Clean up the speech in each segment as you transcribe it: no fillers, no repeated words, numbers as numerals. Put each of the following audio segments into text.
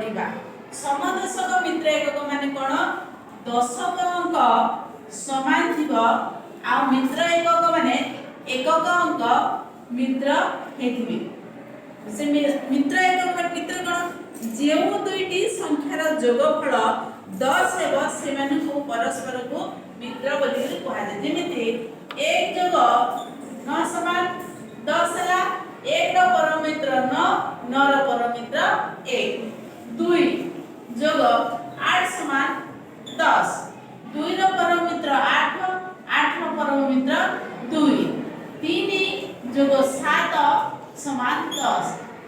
ପଢିବା। ସମଦଶକ ମିତ୍ର ଏକକ ମାନେ କ'ଣ? ଦଶକ ଅଙ୍କ ସମାନ ଥିବ ଆଉ ମିତ୍ର ଏକକ ମାନେ ଏକକ ଅଙ୍କ ମିତ୍ର ହେଇଥିବେ। ସେ ମିତ୍ର ଏକକ ମାନେ ମିତ୍ର କ'ଣ? ଯେଉଁ ଦୁଇଟି ସଂଖ୍ୟାର ଯୋଗଫଳ 10 ହେବ, ସେମାନଙ୍କୁ ପରସ୍ପରକୁ ମିତ୍ର ବୋଲିକରି କୁହାଯାଏ। ଯେମିତି 1 ଯୋଗ 9 ସମାନ 10 ହେଲା। 1ର ପରମ ମିତ୍ର 9, 9ର ପରମ ମିତ୍ର 1। 2 ଯୋଗ 8 ସମାନ 10। 2ର ପରମ ମିତ୍ର 8, 8ର ପରମ ମିତ୍ର 2। 3 ଯୋଗ 7 ସମାନ 10।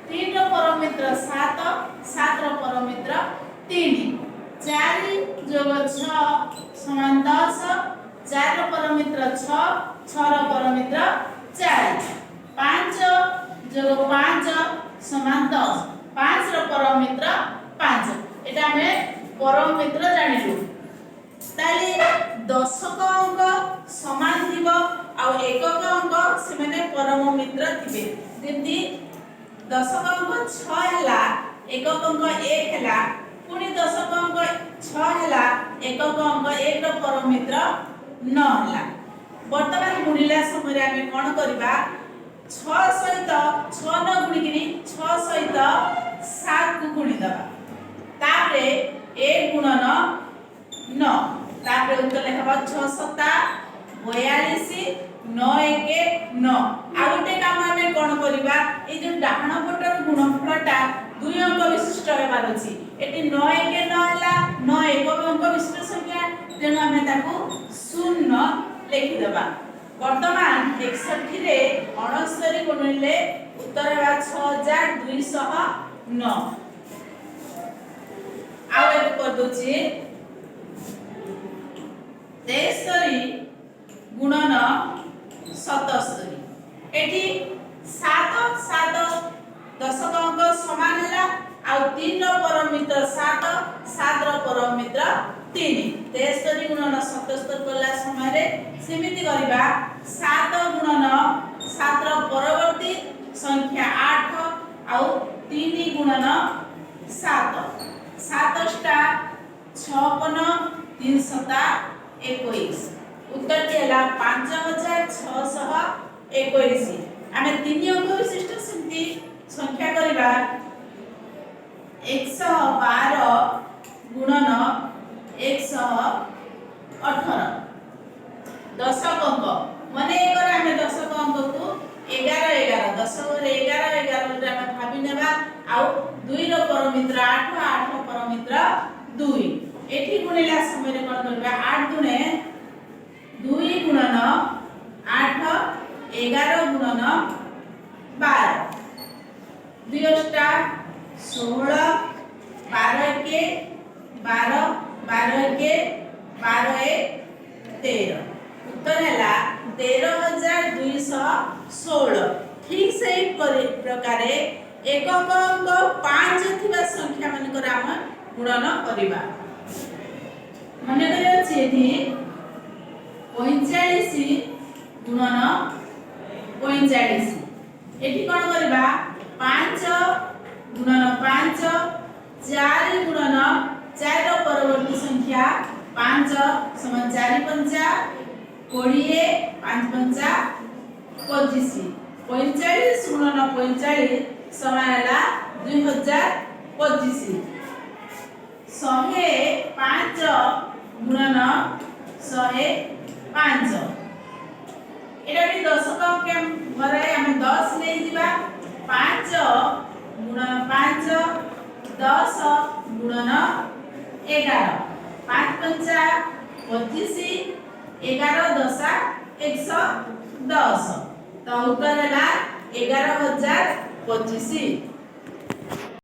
3ର ପରମ ମିତ୍ର 7, 7ର ପରମ ମିତ୍ର 3। 4 ଯୋଗ 6 ସମାନ 10। 4ର ପରମ ମିତ୍ର 6, 6ର ପରମ ମିତ୍ର 4। 5 ଯୋଗ 5 ସମାନ 10। 5ର ପରମ ମିତ୍ର 5। ଏଟା ଆମେ ପରମ ମିତ୍ର ଜାଣିଲୁ। ତାହେଲେ ଦଶକ ଅଙ୍କ ସମାନ ଥିବ ଆଉ ଏକକ ଅଙ୍କ, ସେମାନେ ପରମ ମିତ୍ର ଥିବେ। ଯେମିତି ଦଶକ ଅଙ୍କ 6 ହେଲା, ଏକକ ଅଙ୍କ 1 ହେଲା। ପୁଣି ଦଶକ ଅଙ୍କ 6 ହେଲା, ଏକକ ଅଙ୍କ 1ର ପରମ ମିତ୍ର 9 ହେଲା। ବର୍ତ୍ତମାନ ଗୁଣିଲା ସମୟରେ ଆମେ କ'ଣ କରିବା? 6 ସହିତ 6 ନ ଗୁଣିକିନି 6 ସହିତ 7କୁ ଗୁଣିଦେବା। ତାପରେ 1 ଗୁଣନ 9। ତାପରେ ଉତ୍ତର ଲେଖାବା 6 ସତା 42, 9 ଏକେ 9। ଆଉ ଗୋଟେ କାମ ଆମେ କ'ଣ କରିବା? ଏଇ ଯୋଉ ଡାହାଣ ପଟର ଗୁଣଫଳଟା ଦୁଇ ଅଙ୍କ ବିଶିଷ୍ଟ ହେବାର ଅଛି। ଏଠି 9 ଏକେ 9 ହେଲା, 9 ଏକ ଅଙ୍କ ବିଶିଷ୍ଟ ସଂଖ୍ୟା, ତେଣୁ ଆମେ ତାକୁ 0 ଲେଖିଦେବା। ବର୍ତ୍ତମାନ 61ରେ 69 ଗୁଣିଲେ ଉତ୍ତର ହେବା 6209। ଆଉ ଏକ କରିଦଉଛି, 73 ଗୁଣନ 77। ଏଠି 7 7 ଦଶକ ଅଙ୍କ ସମାନ ହେଲା ଆଉ 3ର ପରମ ମିତ୍ର 7, 7ର ପରମ ମିତ୍ର 3। 73 ଗୁଣନ 77 କଲା ସମୟରେ ସେମିତି କରିବା। 7 ଗୁଣନ 7ର ପରବର୍ତ୍ତୀ ସଂଖ୍ୟା 8 ଆଉ 3 ଗୁଣନ 7। 7 ଅଷ୍ଟା 56, 3 ସତା 21। ଉତ୍ତରଟି ହେଲା 5621। ଆମେ ତିନି ଅଙ୍କ ବିଶିଷ୍ଟ ସେମିତି ସଂଖ୍ୟା କରିବା। 112 ଗୁଣନ 118। ଦଶକ ଅଙ୍କ ମନେକର ଆମେ ଦଶକ ଅଙ୍କକୁ 11 11, ଦଶକରେ 11 11 ବୋଲି ଆମେ ଭାବି ନେବା। ଆଉ 2ର ପରମିତ୍ର 8, 8 ପରମିତ୍ର 2। ଏଠି ଗୁଣିଲା ସମୟରେ କ'ଣ କରିବା? 8 ଦୁଣେ 2 ଗୁଣନ 8, 11 ଗୁଣନ 12। 2 ଅଷ୍ଟା 16, 12 ଏକେ 12, 12 ଏକେ 12, 1 13। ଉତ୍ତର ହେଲା 13,216। ଠିକ ସେଇ ପ୍ରକାରେ ଏକକ ଅଙ୍କ 5 ଥିବା ସଂଖ୍ୟା ମାନଙ୍କର ଆମେ ଗୁଣନ କରିବା। ମନେକରି ଅଛି ଏଠି 45 ଗୁଣନ 45। ଏଠି କ'ଣ କରିବା? 5 ଗୁଣନ 5, 4 ଗୁଣନ 4ର ପରବର୍ତ୍ତୀ ସଂଖ୍ୟା 5 ସମାନ 4 ପଞ୍ଚା 20, 5 ପଞ୍ଚା 25। 45 ଗୁଣନ 45 ସମାନ ହେଲା 2025। 105 ଗୁଣନ 105। ଏଟା ବି ଦଶକ ଘରେ ଆମେ 10 ନେଇଯିବା। 5 ଗୁଣନ 5, 10 ଗୁଣନ 11। 5 ପଞ୍ଚା 25, 11 ଦଶା 110। ତ ଉତ୍ତର ହେଲା 11,025।